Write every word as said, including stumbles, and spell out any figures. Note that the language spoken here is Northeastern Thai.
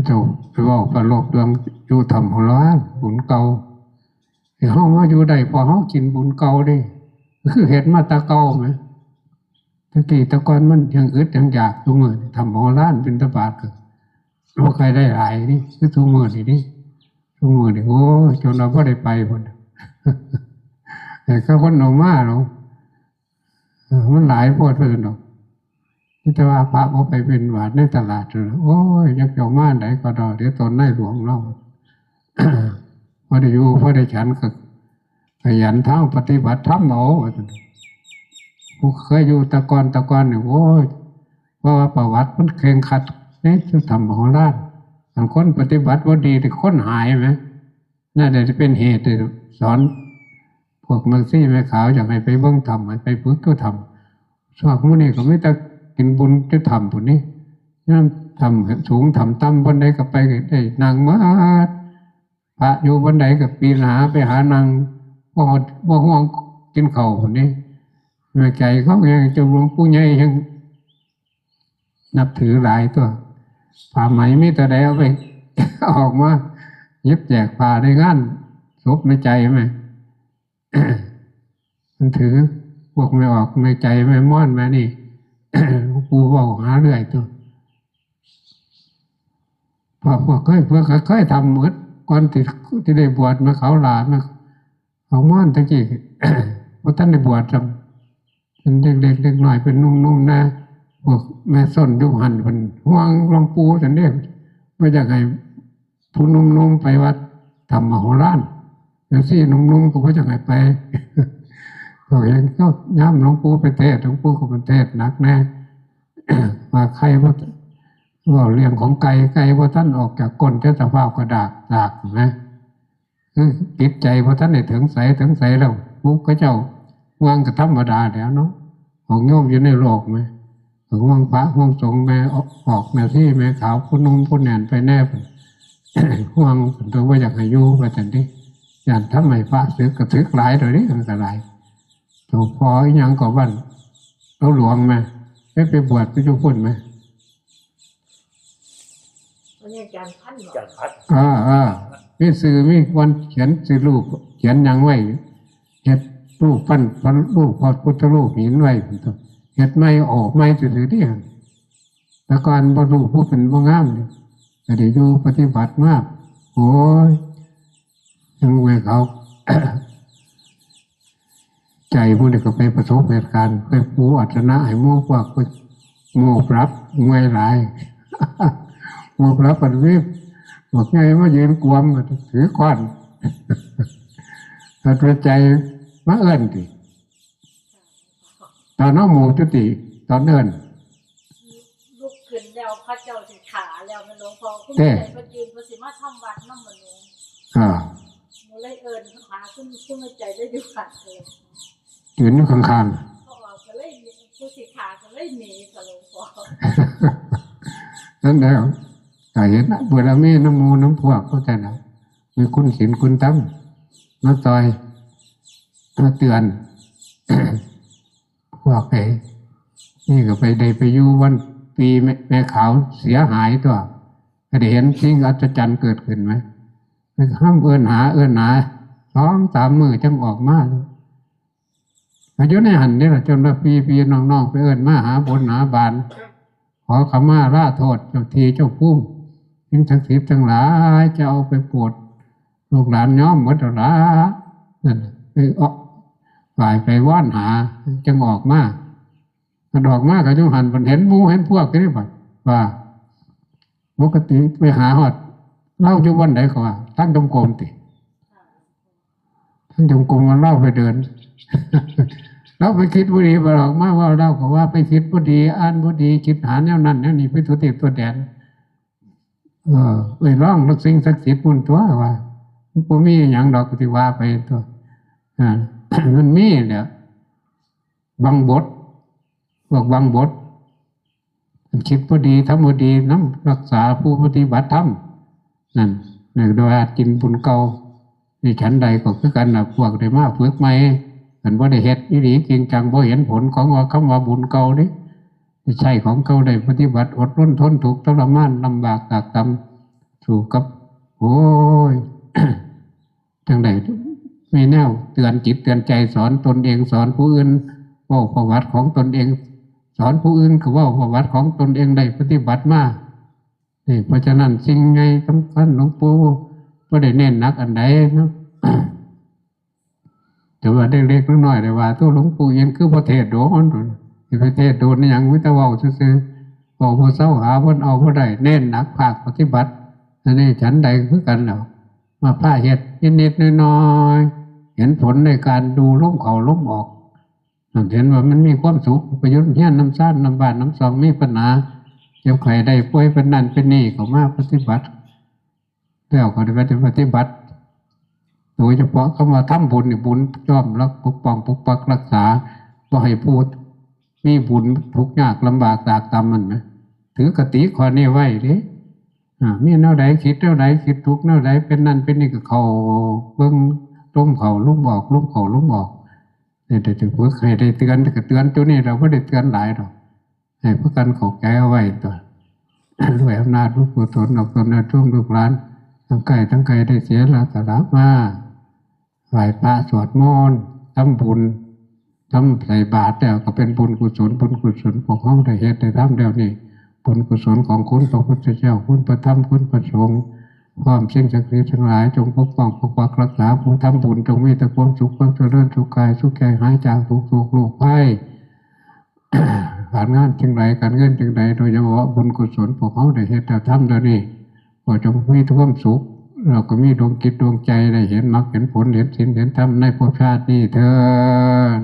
เจ้าไปเว้าปรารภเรื่องอยู่ถ้ำของเรา บุญเก่า ที่เฮามาอยู่ได้ เพราะเฮากินบุญเก่าเด้ คือเฮ็ดมาแต่เก่าแหม แต่กี้แต่ก่อนมันยังอึดยังอยาก ซุมื้อนี้ถ้ำของเราบิณฑบาตก็บ่ค่อยได้หลายนี่ คือซุมื้อนี้นี่ ซุมื้อนี้ โอ้ย จนเราบ่ได้ไปพุ้น แต่เขาคนออกมาเนาะ เออ มันหลายโพดเพิ่นดอก มีแต่ว่าพระบ่ไปบิณฑบาตในตลาดนั่นล่ะ โอ้ย จักเจ้ามาอันใดก็ดอก เดี๋ยวตนนายหลวงเรา พอได้อยู่ พอได้ฉันก็ขยันทางปฏิบัติธรรมเอา ว่าซั่น ผู้เคยอยู่แต่ก่อนแต่ก่อนนี่ โอ้ย เพราะว่าประวัติมันเคร่งครัด ในถ้ำของเรา อันคนปฏิบัติบ่ดีนี่คนหายแหม นั่นแหละเป็นเหตุให้สอน พวกแม่ชีแม่ขาวอยากให้ไปเบิ่งถ้ำ ให้ไปฝึกอยู่ถ้ำ พวกหมู่นี้ก็มีแต่กินบุญอยู่ถ้ำพุ้นนี่ ยามถ้ำสูงถ้ำต่ำบ่อนใดก็ไปได้นั่งหมด พระอยู่บ่อนใดก็ปีนหาไปหานั่ง บ่ บ่ห่วงกินข้าวพุ้นนี่ แม่ใจเขาแฮง เจ้าหลวงปู่ใหญ่แฮง นับถือหลายตัว ผ้าไหมมีตัวใดเอาไป ออกมา เย็บแจกผ้าในงานศพแม่ใจแหม มันถือ พวกแม่ออก แม่ใจ แม่ม่อน แม่นี่ หลวงปู่เว้าหาเรื่อยตัว พวก พวกเคย พวกเคยทำหมด ก่อนที่ ที่ได้บวชมา เขาหลานมา เขาม่อนตะกี้ บ่ทันได้บวชซ้ำ เป็นเด็กๆ เด็กน้อย เป็นหนุ่มๆ นะ พวกแม่ส้นอยู่หั่นเพิ่นห่วงหลวงปู่ซั่นเด้ บ่อยากให้ผู้หนุ่มๆ ไปวัดถ้ำมโหฬาร จั่งซี้หนุ่มๆ ก็บ่อยากให้ไป เขาเห็นเขายามหลวงปู่ไปเทศน์ หลวงปู่ก็ไปเทศน์หนักแน่ ว่าไข่บ่ เว้าเรื่องของไก่ ไก่บ่ทันออกจากก้น แต่สภาพก็ดาก ดากนะ คือจิตใจบ่ทันได้ถึงไส ถึงไสแล้ว ผู้เขาเจ้าห่วงก็ธรรมดาแล้วเนาะ ของโยมอยู่ในโลกแหม ก็ห่วงพระห่วงสงฆ์แหม ออก ออกแม่ชีแม่ขาว ผู้หนุ่มผู้แน่นไปแน่ ห่วง เพิ่นตัวบ่อยากให้อยู่ ว่าซั่นติ ย้านทำให้พระสึก ก็สึกหลายโดยนี้ อันตราย เจ้าพ่ออีหยังก็บ้าน เราหลวงแหม ไป ไปบวชไปอยู่พุ้นแหม อันนี้อาจารย์พันธุ์เหรอ อาจารย์พันธุ์ อ่า อ่า มีชื่อ มีวันเขียนชื่อรูป เขียนหยังไว้ เฮ็ดรูปปั้นพระรูป พระพุทธรูปหินไว้ เฮ็ดใหม่ออกใหม่ซื่อๆ เด้ แต่ก่อนบ่รู้ผู้เป็นบ่งามนี่ ก็ได้อยู่ปฏิบัติมา โอ้ย ยังไงเขา ใจพวกนี้ก็ไปประสบเหตุการณ์ ไปปูอัจฉนะให้หมู่พวก ไปหมู่ปรับ เมื่อยหลาย หมู่ปรับมันมี บอกไงมายืนกวม ถือค้อน ตัดใจมาเอิ้นติ ตอนเฮาหมู่จุติ ตอนเอิ้น ลุกขึ้นแล้ว เขาเจ้าสิขาแล้ว แม่นหลวงพ่อ คุณ เด้ แม่ใหญ่เพิ่นยืน เพิ่นสิมาทำวัดนำ แม่นหลวง อ่า หนูเลยเอิ้นหาคุณ คุณแม่ใหญ่เลยอยู่ข้างเอิ้น ยืนอยู่ข้างๆ เขาออกก็เลย ผู้สิขาก็เลยหนีค่ะหลวงพ่อ นั่นแหละ ก็เห็นนะ บารมีนำหมู่นำพวก เข้าใจนะ มีคุณศีลคุณธรรมมาซอย มาเตือน พวกไอ้นี่ก็ไปได้ไปอยู่วันปีแม่ แม่ขาวเสียหายตัว ก็ได้เห็นสิ่งอัศจรรย์เกิดขึ้นไหม ไปห้ามเอิ้นหา เอิ้นหา สองสามมื้อจังออกมา ก็อยู่ในหั่นนี่ล่ะ จนว่าพี่ๆ น้องๆ ไปเอิ้นมาหาบนหาบาน ขอขมาลาโทษเจ้าที่เจ้าภูมิ สิ่งศักดิ์สิทธิ์ทั้งหลาย จะเอาไปโปรดลูกหลานโยมหมดแล้วล่ะ นั่นน่ะ ไปเอา ไหว้ไปวอนหา จังออกมา มันออกมาก็อยู่หั่น มันเห็นหมู่เห็นพวกอยู่นี่บัด ว่า ปกติไปหาฮอด ลาวอยู่บ่อนใดก็ว่า ทางจงกรมติ ทางจงกรม ว่าลาวไปเดิน ลาวไปคิดบ่ดี บัดออกมาว่าลาวก็ว่าไปคิดบ่ดี อ่านบ่ดี คิดหาแนวนั้นแนวนี้ ไปทั่วทิศทั่วแดน เออ ไปร้องเรื่องสิ่งศักดิ์สิทธิ์พุ้นตัวว่า มันบ่มีหยังดอก ที่ว่าไปตัว อ่า มันมีแหละ บังบด พวกบังบด มันคิดบ่ดี ทำบ่ดีนำ รักษาผู้ปฏิบัติธรรม นั่น นี่โดยอาจกินบุญเก่า นี่ฉันใดก็คือกันน่ะ พวกได้มาฝึกใหม่ คันบ่ได้เฮ็ดอีหลีจริงจัง บ่เห็นผลของว่า คำว่าบุญเก่าเด้ ใช้ของเก่าได้ปฏิบัติ อดรนทนทุกข์ทรมานลำบากตรากตรำ สู้กับ โอ้ย จั่งใด๋ มีแนวเตือนจิตเตือนใจ สอนตนเอง สอนผู้อื่น เว้าประวัติของตนเอง สอนผู้อื่นก็เว้าประวัติของตนเอง ได้ปฏิบัติมา นี่ เพราะฉะนั้นสิ่งใหญ่สำคัญหลวงปู่บ่ได้เน้นหนักอันใด๋เนาะ แต่ว่าเล็กๆน้อยๆ ได้ว่า ตัวหลวงปู่อินคือบ่เทศน์โดน สิไปเทศน์โดนอิหยัง มีแต่เว้าซื่อๆ เว้าบ่เซา หาบ่เอาบ่ได้ เน้นหนักภาคปฏิบัติ อันนี้ฉันใดคือกันแล้ว มาพาเฮ็ดนิดๆน้อยๆ เห็นผลในการดูลมเข้าลมออก นั่นเห็นว่ามันมีความสุข ไปอยู่เฮียนนำซานนำบ้านนำซอง มีปัญหา เจ็บไข้ได้ป่วยเป็นนั่นเป็นนี่ ก็มาปฏิบัติ แล้วก็ได้ปฏิบัติ โดยเฉพาะคำว่าทำบุญนี่ บุญย่อมรักปกป้องปกปักรักษา บ่ให้ผู้มีบุญทุกข์ยากลำบากตรากตรำ นั่นนะ ถือคติข้อนี้ไว้เด้ อ่า มีแนวใด๋ คิดแนวใด๋ คิดทุกข์แนวใด๋ เป็นนั่นเป็นนี่ ก็เข้าเบิ่งลมเข้าลมออก ลมเข้าลมออก นี่ แต่จะฝึกให้ได้เตือน ก็เตือนตัวนี้ เราบ่ได้เตือนหลายดอก ให้พากันเข้าใจเอาไว้ตั๊ว ด้วยอำนาจบุญกุศล ออกตนและทุกลูกหลาน ทั้งใกล้ทั้งไกล ได้เสียสละมา ไหว้พระสวดมนต์ ทำบุญ ทำใส่บาตรแล้วก็เป็นบุญกุศล บุญกุศลพวกเฮาได้เฮ็ดได้ทำแล้วนี่ บุญกุศลของคุณพระพุทธเจ้า คุณพระธรรม คุณพระสงฆ์ พร้อมสิ่งศักดิ์สิทธิ์ทั้งหลาย จงปกป้องปกปักรักษาผู้ทำบุญ จงมีแต่ความสุขความเจริญ สุขกายสุขใจ หายจากทุกข์โศกโรคภัย การงานจั่งใด๋ การเงินจั่งใด๋ โดยเฉพาะบุญกุศลพวกเฮาได้เฮ็ดแล้วทำแล้วนี่ ก็จงมีความสุข แล้วก็มีดวงจิตดวงใจ ได้เห็นมรรคเห็นผล เห็นศีลเห็นธรรม ในภพชาตินี้เทอญ